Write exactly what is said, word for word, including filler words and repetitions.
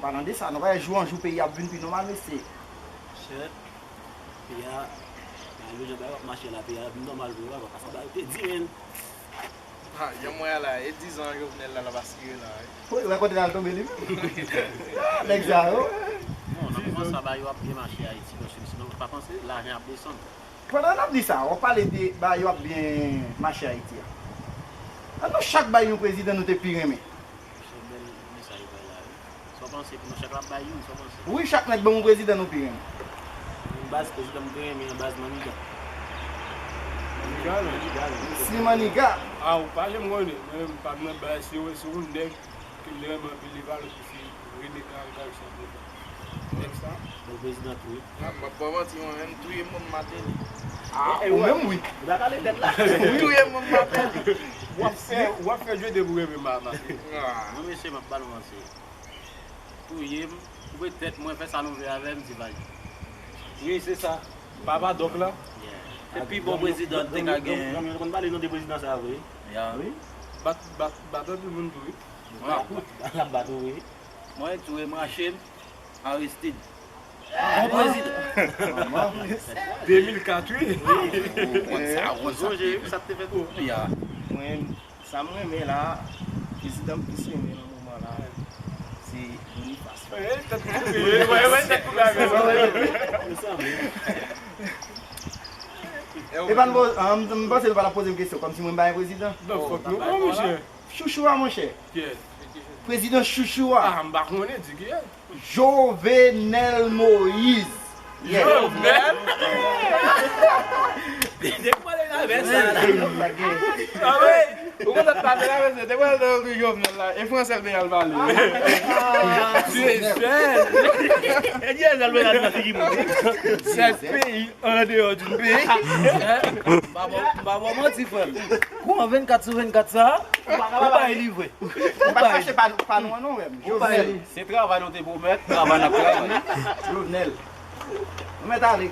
Palan de sa, nou pa wè jou an jou peyi a ap vin pi nòmal, mesye. Chèf, peyi a, malgre jan bagay yo ap mache la, peyi a vin nòmal vre, papa, sa bagay yo te di, men. Ha, jan m wè a la, e dizan Jovenel la, l ap aspire la, wi. Wi, wè kote l al tonbe li menm. Ah, nèg sa yo. Bon, nan moman sa, bagay yo ap byen mache Ayiti, paske sinon, pa panse, lajan ap desann. Pandan n ap di sa, w ap pale de bagay yo ap byen mache Ayiti a. An nou chak bay yon prezidan nou te pi renmen. Se yon bèl mesaj ou bay la, wi. Sa w panse pou nou chak la bay youn, sa w panse? Wi, chak nèg ban m yon prezidan nou pi renmen. Yon baz prezidan m te renmen an, baz Maniga. Maniga, non? Maniga, non. Si Maniga. Ah, ou pa janm konnen. Mwen menm, pa m nan baz, se yon, se yon nèg ke m te renmen anpil, li pale pou se Rene Gaga, Gaga, sa, nèg sa. Bon prezidan tou, wi. Ah, m ap ba w manti, mwen menm, touye m, m maten li. Ah, ou menm, wi. Ou ta kale tèt la. Touye m, m maten li. W ap fè, w ap fè jete pou renmen ma, ma. Ah. Non, mesye, m ap ba nou manti. Touye m, koupe tèt mwen, fè sa nou vle avè m, se valid. Wi, se sa. Papa Dòk la. Yeah. Se pi bon prezidan te ka gen. Granmoun yo konn pale nan de prezidan sa vre. Yeah. Wi. Bat, bat, bat anpil moun tou, wi. Makout. L ap bat ou, wi. Mwen, touye m, rache m, Aristide. Bon prezidan. De mil kat, wi. Ou konn sa, ou konn sa. Sonje, wi, sa te fèt. Yeah. Mwen, sa m renmen la, prezidan m plis renmen nan moman la, se Boniface. Wi, tèt koupe. Wi, wi, wi, tèt koupe avè l. Epa, nou, ah, m, m panse nou pa t ap poze m kesyon, kòmsi mwen m pa gen prezidan. Non, fòk nou pran, monchè. Chouchou a, monchè. Kiyès? Prezidan chouchou a. Ah, m pa konnen, di kiyès. Jovenel Moïse. Yeah. Jovenel? Depi mwen te nan vè sa la. Ah wi. Ou konn sa t pase la, mesye? Te pral nan Jovenel la. E fransè l te al pale. Seychèl. E di Ariel Henry nan figi moun. Sèt peyi an deyò di yon peyi. M pa ba w, m pa ba w manti, frè m. Kou an vennkat sou vennkat sa, ou bay li vre. Ou pa kache pa, pa nou an non, frè m. Ou bay li. Se travay nou te pwomèt, travay n ap travay. Jovenel. Nou mèt ale.